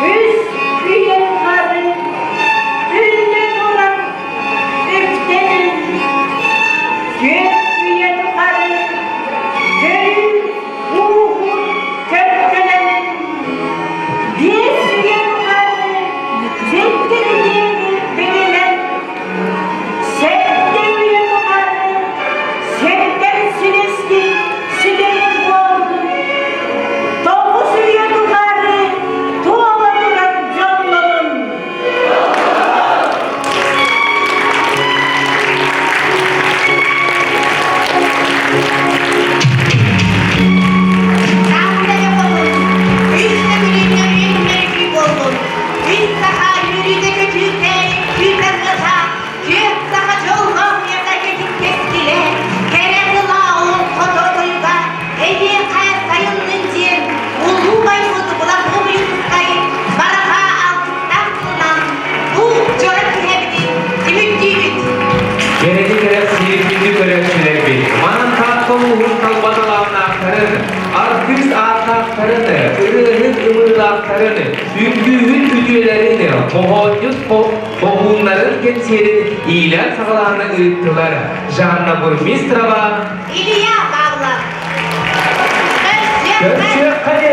Үс үйэ тухары Үллэ турар үктэнин Түөрт үйэ тухары Төрүү ууһун көркөлөнүн Биэс үйэ тухары Сирдириниэни билинэн Сэттэ үйэ тухары Сирдэр силискин ситэрин буоллун Тоҕус үйэ тухары туола турар дьоллонун Үс төгүлүннэр үҥнэргий буоллун, үс саха үөрүүтэ көтүүтэ, күүтэ Түөрт саха дьоллоох үйэтэ кэтит-кэскилэ, кэрэ тыла олоҥхото тойуга, эйиэхэ сайыннын диэн улуу байбыт Платон Ойуунускай барҕа алгыстаах тылынан бу дьоро киэһэбитин түмүктүүбүт. Кэрэни кэрэхсиир күндү көрөөччүлэрбит, манан Таатта улууһун талба талааннаахтарын, артыыс ааттаахтарын, ырыаһыт ымыылаахтарын, үҥкүүһүт үтүөлэрин, хоһоонньут Хоһууннарын кэнсиэрин иилээн-саҕалаан ыыттылар Жанна Бурмистрова, Илья Павлов. Көрсүөххэ!